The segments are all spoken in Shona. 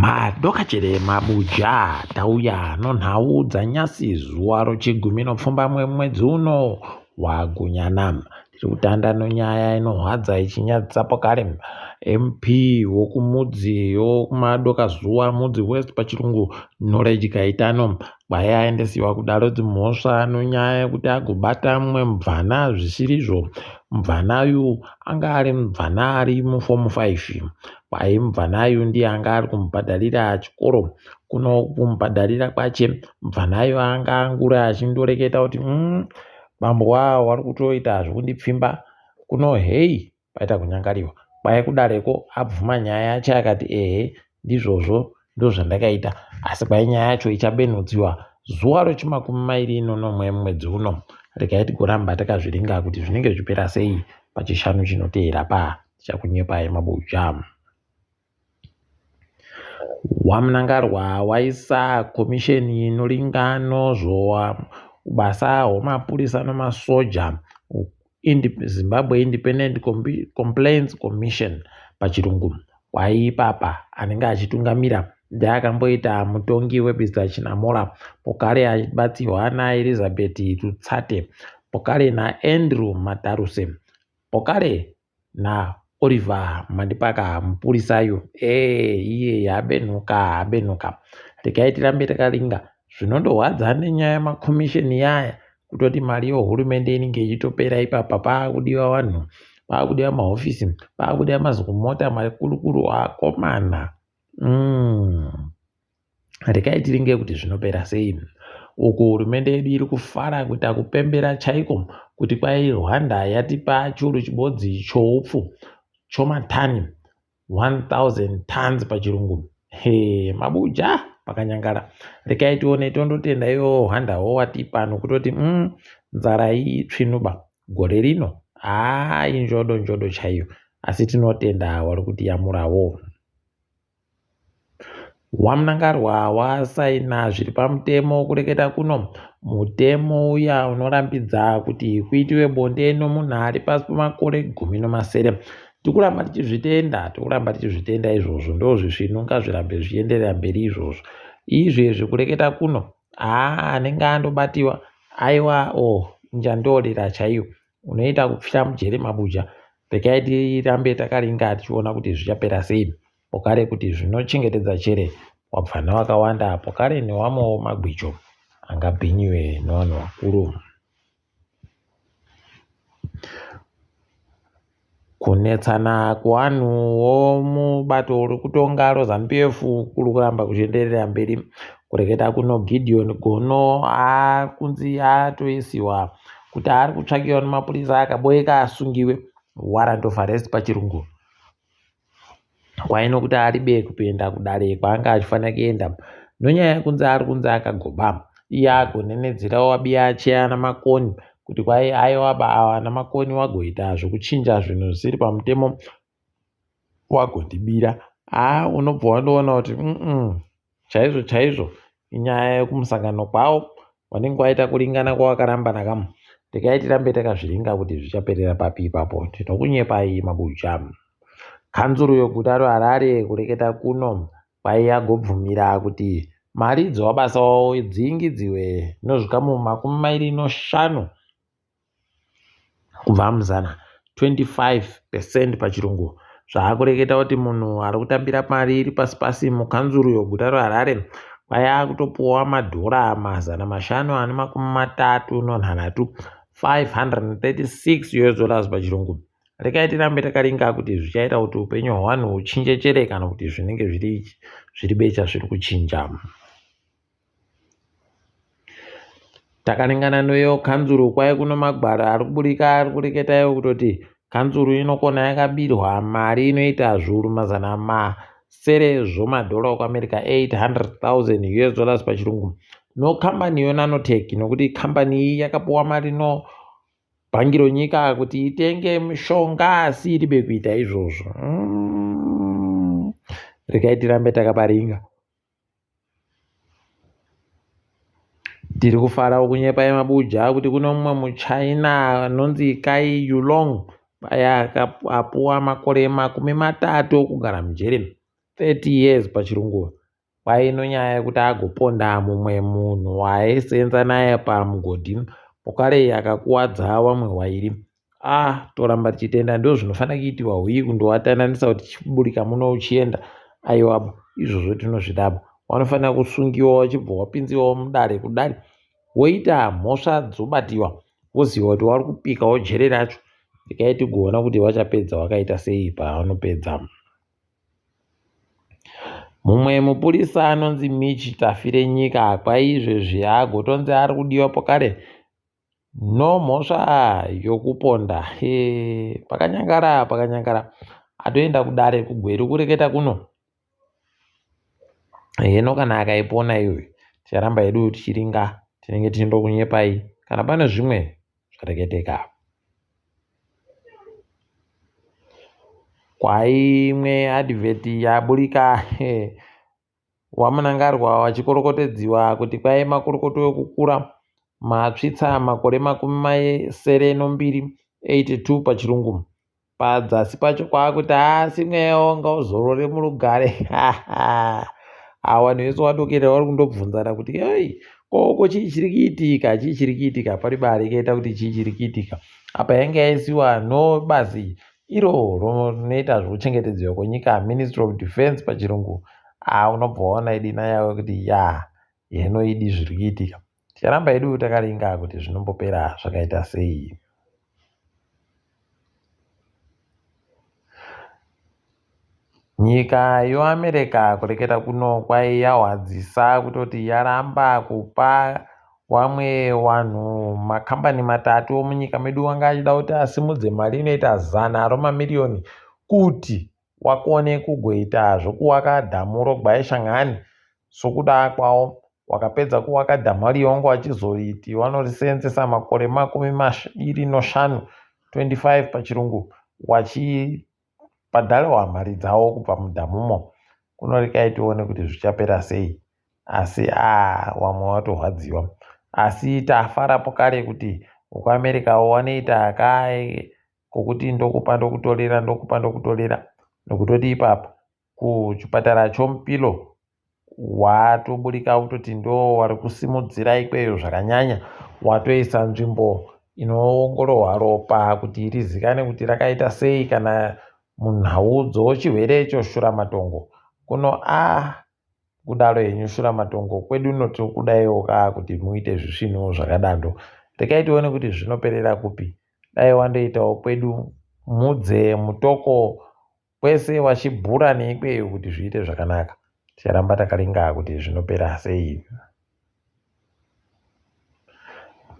Madokachere mabuja tauya nonhau dzanyasi zuva rochigumi nopfumbamwe mwedzi uno waGunyana. Tiri kutanda nonyaya inohwadza ichinyadzisa pakare MP wokuMudzi wokumadokazuva Mudzi West pachirungu Knowledge Kaitano kwai aendesiwa kudare dzimhosva nonyaya yekuti agobata mumwe mubvana zvisirizvo. Mubvana uyu anga ari mubvana ari mufomu 5. Kwai mubvana uyu ndiye anga ari kumubhadharira chikoro. Kuno kumubhadharira kwache mubvana uyu anga angura achindoreketa kuti bambo wavo wari kutoita zvekundipfimba kuno hei paita kunyangariwa. Kwai kudareko abvuma nyaya yacho akati ehe ndizvozvo ndozvandakaita asi kwai nyaya yacho ichabenhudziwa zuva rechimakumi mairi nonomwe mwedzi uno. Regai tigoramba takazviringa kuti zvinenge zvichipera sei pachishanu chinoteera pa tichakunyepai mabuja. WaMnangarwa waisa komisheni inoringa nozvowa ubasa hwemapurisa nemasoja Zimbabwe Independent Complaints Commission pachirungu. Kwai ipapa anenge achitungamira ndeakamboita mutongi Webster Chinamora pokare achibatsirwa naElizabeth Tutsate pokare naAndrew Mataruse pokare naOliver Mandipaka mupurisa uyu ee iye abenuka abenuka. Regai tirambe takaringa zvinondorwadza nenyaya yemakomisheni yaya kutoti mari yehurumende inenge ichitopera ipapa paakudiwa vanhu paakudiwa mahofisi paakudiwa mazikumota makurukuru akomana. Regai tiringe kuti zvinopera sei. Uku hurumende yedu iri kufara kuita kupembera chaiko kuti kwai Rwanda yatipa churu chibodzi choupfu chomatani 1000 tons pachirungu. He mabuja pakanyangara. Regai tione tondotenda iwo Rwandawo watipa nokutoti nzara iyi tsvinuba gore rino haa injodo njodo chaiyo asi tinotenda wari kutiyamurawo. WaMnangarwa wasaina zviri pamutemo kureketa kuno mutemo uya unorambidza kuti kuitiwe bonde nomunhu ari pasi pemakore 17. Tikuramba tichizvitenda, tikuramba tichizvitenda izvozvo ndozvisvinu ngazvirambe zvichienderera mberi izvozvo. Izvezvi kureketa kuno haa anenge andobatiwa aiwa o njandorera chaiyo unoita kupfira mujeri mabuja. Regai tirambe takaringa tichiona kuti zvichapera sei. Pokare kuti zvinochengetedza chere wabva nevakawanda pokare newamwewo magwicho angabhinyiwe nevanhu vakuru. Kunetsana kuvanhu vomubato uri kutonga roZanu PF kuri kuramba kuchienderera mberi. Kureketa kuno Gideon Gono akunzi atoisiwa kuti ari kutsvakiwa nemapurisa akaboeka asungiwe warrant of arrest pachirungu. Kwai nokuti aribe kuenda kudare kwaanga achifanira kuenda nonyaya yekunzi ari kunzi akagoba iye agonenedzerawo abiya achiya naMakoni kuti kwai aiwa ava naMakoni wagoita zvekuchinja zvinhu zvisiri pamutemo wagondibira. Haa unobva wandoona kuti chaizvo chaizvo inyaya yekumusangano kwavo vanenge vaita kuringana kwavakarambana kamu. Regai tirambe takazviringa kuti zvichaperera papi ipapo. Tinokunyepai mabuja. Kanzuru yeguta reHarare kureketa kuno kwai yagobvumira kuti mari dzewabasa wavo dzingidziwe nozvikamu 25 kubva muzana 25% pachirungu. Zvaakureketa kuti munhu ari kutambira mari iri pasi pasi mukanzuru yeguta reHarare kwai akutopuwa madhora 536 536 US dollars pachirungu. Regai tirambe takaringa kuti zvichaita kuti upenyu hwevanhu huchinje chere kana kuti zvinenge zviri becha zviri kuchinja. Takaringana neyo kanzuru kwai kuno magwaro ari kuburika ari kureketa iwo kutoti kanzuru inokona yakabirwa mari inoita zviuru 600 zvomadhora okuAmerica 800,000 US dollars pachirungu nokambani yoNanotech nokuti kambani iyi yakapuwa mari no bhangi ronyika kuti itenge mishonga asi iribe kuita izvozvo. Regai tirambe takaparinga. Tiri kufara kunyepa mabuja kuti kuno mumwe muchina anonzi Kai Yulong aya apuwa makore 30 okugara mujeri. 30 years pachirungu. Kwaino nyaya yekuti agoponda mumwe munhu waaisenza naye pamugodhi pokare akakuwadza vamwe wairi. Ah, toramba tichitenda, ndozvinofanira kuitiwa huyi kundovatandanisa kuti chiburika muno uchienda. Aiwa, izvozvo tinozvidaba. Vanofanira kusungiwa vachibva wapinziwawo mudare kudare woita mhosva dzobatiwa woziva kuti wari kupikawo jere racho. Regai tigoona kuti vachapedza vakaita sei pavanopedza. Mumwe mupurisa anonzi Mitch Tafirenyika kwaizvezvi agotonzi ari kudiwa pakare nomhosva yokuponda. He, pakanyangara pakanyangara atoenda kudare kuGweru kureketa kuno. Heno kana akaipona iyoyo ticharamba hedu tichiringa tinenge tichindokunyepai kana pane zvimwe zvareketeka. Kwaimwe advert yaburika waMunangarwa wachikorokotedziwa kuti kwai makorokoto ekukura matsvitsa makore 62 82 pachirungu. Padzasi pacho kwakuti asi mweya wanga uzorore murugare. Vanhu vese wadokera vari kundobvunzana kuti ei koko chii chiri kuitika, chii chiri kuitika. Pari barekaita kuti chii chiri kuitika. Apa yange yaisiwa nobazi iro rinoita zvekuchengetedzwa kwenyika, Ministry of Defence pachirungu. Unobva waona idina yavo kuti ya heno idi zviri kuitika. Ticharamba hedu takaringa kuti zvinombopera zvakaita sei. Nyika yoAmerica kureketa kuno kwai yahwadzisa kutoti yaramba kupa wamwe wanhu makambani matatu omunyika medu wanga achida kuti asimudze mari inoita 100 romamiriyoni kuti wakone kugoita zvokuwaka dhamu roGwayi-Shangani sokuda kwavo. Wakapedza kuwaka dhamu riya wanga wachizoriti wanorisenzesa makore 25 25 pachirungu wachibhadharwa mari dzavo kubva mudhamumo. Kunorekai tione kuti zvichapera sei. Asi wamwe watorwadziwa. Asi tafarapo kare kuti wekuAmerica wanoita kaye kokuti ndokupa ndokutorera ndokupa ndokutorera nokutoti ipapa kuchipatara choMupilo watoburika kutoti ndo wari kusimudzira ikweyo zvakanyanya. Watoisa nzvimbo inoongororwa ropa kuti rizikane kuti rakaita sei kana munhau dzochirwere choshuramatongo. Kuno kudaro henyu shuramatongo kwedu notokudaiwo ka kuti muite zvisvinu zvakadaro. Regai tione kuti zvinoperera kupi. Dai wandoitawo kwedu mudze mutoko kwese wachibhura neikweyo kuti zviite zvakanaka. Ticharamba takaringa kuti zvinopera sei.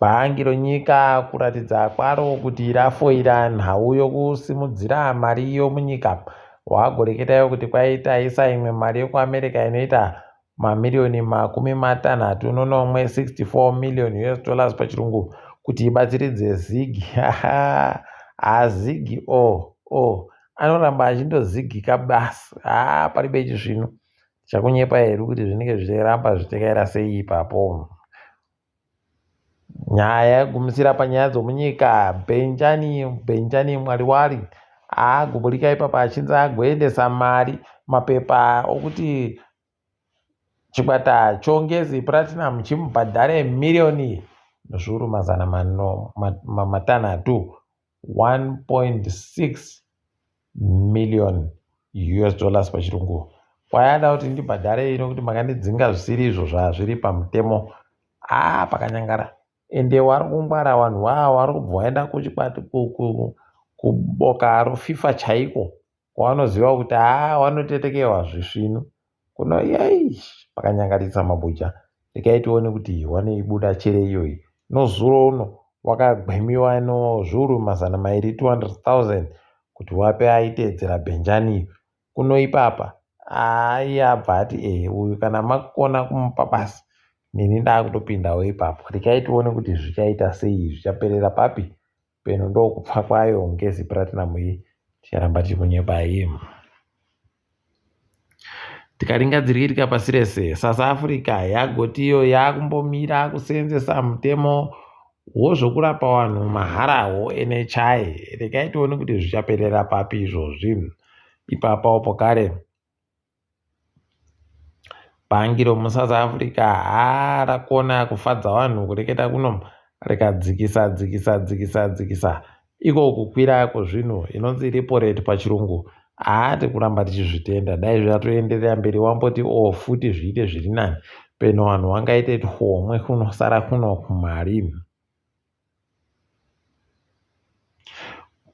Bhangi ronyika kuratidza kwaro kuti rafoira nhau yokusimudzira mari yomunyika. Wagoreketayo kuti kwaitaisa imwe mari yokuAmerica inoita mamiriyoni 67 64 million US dollars pachirungu kuti ibatsiridze ZiG. ZiG anoramba achindozigika basi. Paribe chisvinu. Tichakunyepa here kuti zvinenge zvichiramba zvichitekaira sei ipapo. Nyaya yegumisira panyaya dzomunyika. Benjani Mwariwari agoburika ipapa achinzi agoendesa mari mapepa okuti chikwata choNgezi Platinum chimubhadhare miriyoni zviuru 600 1.6 million US dollars pachirungu. Kwayada kuti ndibhadhare nokuti makandidzinga zvisiri izvo zvazviri pamutemo. Pakanyangara. Ende wari kungwara vanhu vava vari kubva vaenda kuboka roFIFA chaiko kwavanoziva kuti wanotetekewa zvisvinu. Kuno yei pakanyangarisa mabuja. Regai tione kuti wanoibuda chere iyoyi. Nozuro uno wakagwemiwa nozviuru 200 200,000 kuti wape aiteedzera Benjani. Kuno ipapa iye abva ati uyu kana makona kumupa basa neni ndakutopindawo ipapo. Regai tione kuti zvichaita sei zvichaperera papi. Peno ndokupfa kwayo Ngezi Platinum iyi. Ticharamba tichikunyepai. Tikaringa dziri pasi rese, South Africa yagotiyo yakumbomira kuseenzesa mutemo wozvokurapa vanhu mahara woNHI. Regai tione kuti zvichaperera papi izvozvi. Ipapawo pokare Bhangi romuSouth Africa haa rakona kufadza vanhu kureketa kuno rikadzikisa dzikisa dzikisa dzikisa iko kukwira kwezvinhu inonzi repo rate pachirungu haa tikuramba tichizvitenda dai zvatoenderera mberi wamboti o oh, futi zviite zviri nani peno vanhu wangaite twomwe kunosara kuno kumari.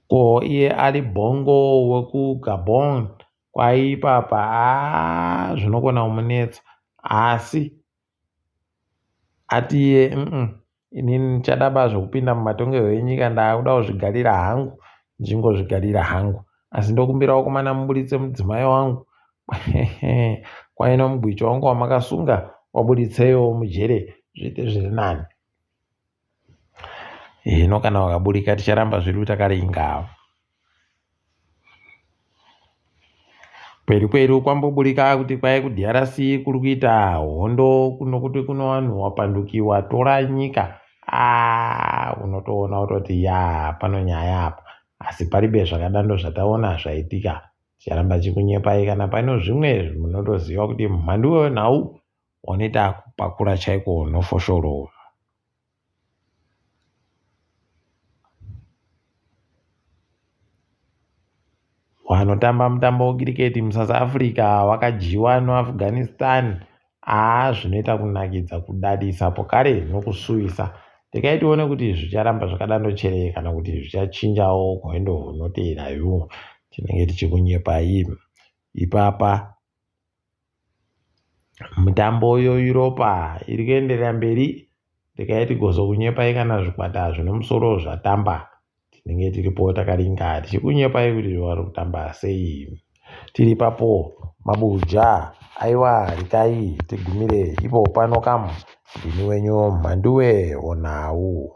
Ko iye Ali Bongo wekuGabon kwaipapa haa zvinokona kumunetsa asi ati iye mm inini ndichada ba zvekupinda mumatongerwo enyika ndaakuda kuzvigarira hangu ndichingozvigarira hangu asi ndokumbirawo komana muburitse mudzimai wangu kwaina mugwicho wangu wamakasunga waburitsewo mujere zviite zviri nani. Hino kana wakaburika ticharamba zvedu takaringa. Kweru kweru kwamboburika kuti kwai kuDRC kuri kuita hondo nokuti kuno vanhu wapanduki watora nyika. Ah, unotoona kutoti ya pano nyaya apa. Asi paribe zvakadando zvataona zvaitika. Ticharamba tichikunyepai kana pano zvimwe munotoziva kuti mhandu wenhau wanoita kupakura chaiko nofoshoro. Vanotamba mutambo wekiriketi muSouth Africa vakadyiwa noAfghanistan. Haa zvinoita kunakidza kudadisa pokare nokusuwisa. Regai tione kuti zvicharamba zvakadando chere kana kuti zvichachinjawo hwendo hunoteera yu. Tinenge tichikunyepai ipapa. Mitambo yeEuropa iri kuenderera mberi regai tigozokunyepai kana zvikwata zvine musoro zvatamba. Tinenge tiripo takaringa tichikunyepai kuti vari kutamba sei. Tiri ipapo mabuja aiwa regai tigumire ipo pano kamu. Ndini wenyu Mhanduwe Onhau.